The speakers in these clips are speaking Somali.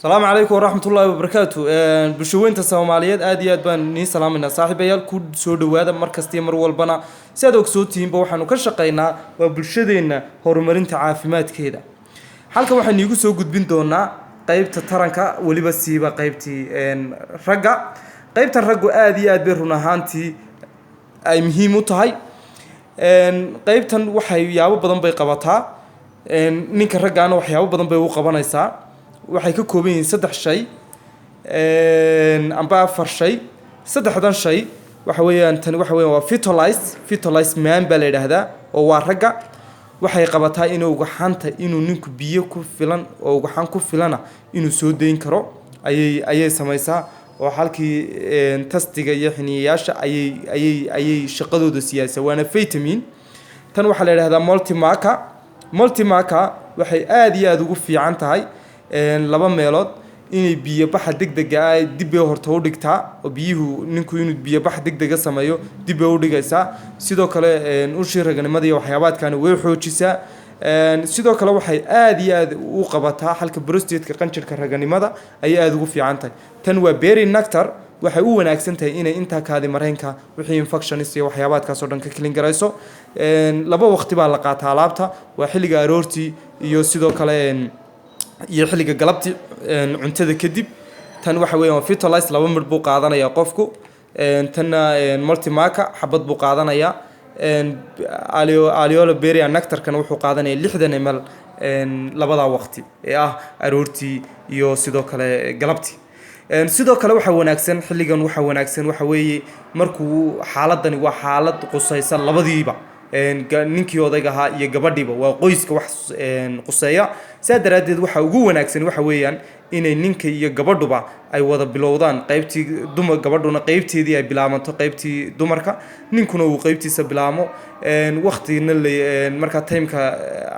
Asalaamu calaykum waraxmatullaahi wabarakaatu. Bulshaweynta Soomaaliyeed, aad iyo aad baan niin salaamaynaa. Saaxiibayaal, ku soo dhowaada mar kasta iyo mar walbana. Si aad ogsootihiinba, waxaanu ka shaqaynaa waa bulshadeenna horumarinta caafimaadkeeda. Halkan waxaan iigu soo gudbin doonaa qeybta taranka, weliba siiba qeybtii ragga. Qeybtan raggu aad iyo aad bay run ahaantii ay muhiim u tahay. Qeybtan waxay yaabo badan bay qabataa. Ninka raggaana waxyaabo badan bay u qabanaysaa. Waxay ka kooban yihiin saddex shay amba afar shay. Saddexdan shay waxa weeyaan, tani waxa weeyaan waa Vitolize. Vitolize Man baa la yidhaahdaa oo waa ragga. Waxay qabataa inuu ugaxanta, inuu ninku biyo ku filan oo ugaxan ku filana inuu soo dayn karo ayay samaysaa, oo halkii tastiga iyo xiniyayaasha ayay shaqadooda siyaasa, waana vitamin. Tan waxaa la yidhahdaa Multimaca. Multimaca waxay aad iyo aada ugu fiican tahay laba meelood: inay biyo baxa degdega ah dib bay horta u dhigtaa, oo biyuhu ninku inuu biyo bax degdega sameeyo dib bay u dhigaysaa. Sidoo kale ushii raganimada iyo waxyaabaadkani way xoojisaa. Sidoo kale waxay aad iyo aad u qabataa xalka prostate-ka, qanjirka raganimada ayay aada ugu fiican tahay. Tan waa Berry Nectar. Waxay u wanaagsan tahay inay intaa kaadi mareenka wixii infections iyo waxyaabaadkaas oo dhan ka clean garayso. Laba waqti baa la qaataa alaabta: waa xilliga aroortii iyo sidoo kale iyo xilliga galabti cuntada kadib. Tan waxa weeyaan waa Vitolize, laba midh buu qaadanayaa qofku. Tanna Multimaca xabad buu qaadanayaa. Aliola Berry Nectarkana wuxuu qaadanaya 60 ml labadaa waqti ee ah aroortii iyo sidoo kale galabtii. Sidoo kale waxaa wanaagsan xilligan, waxaa wanaagsan waxa weeye markuu xaaladani waa xaalad qusaysa labadiiba, ninkii odayga ahaa iyo gabadhiiba, waa qoyska wax quseeya. Sidaa daraaddeed waxa ugu wanaagsan waxa weeyaan inay ninka iyo gabadhuba ay wada bilowdaan. Qaybtii dumar, gabadhuna qaybteedii ay bilaabanto, qaybtii dumarka, ninkuna uu qaybtiisa bilaamo. Waqtigana la markaa timeka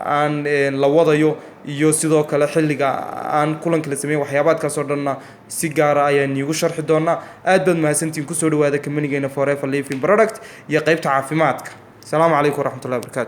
aan la wadayo iyo sidoo kale xilliga aan kulanka la sameyn, waxyaabaadkaas oo dhanna si gaara ayaan iigu sharxi doonaa. Aad baad mahadsantihiin. Kusoo dhawaada companygeena Forever Living Product iyo qaybta caafimaadka. Asalaamu calaykum waraxmatullahi wabarakatu.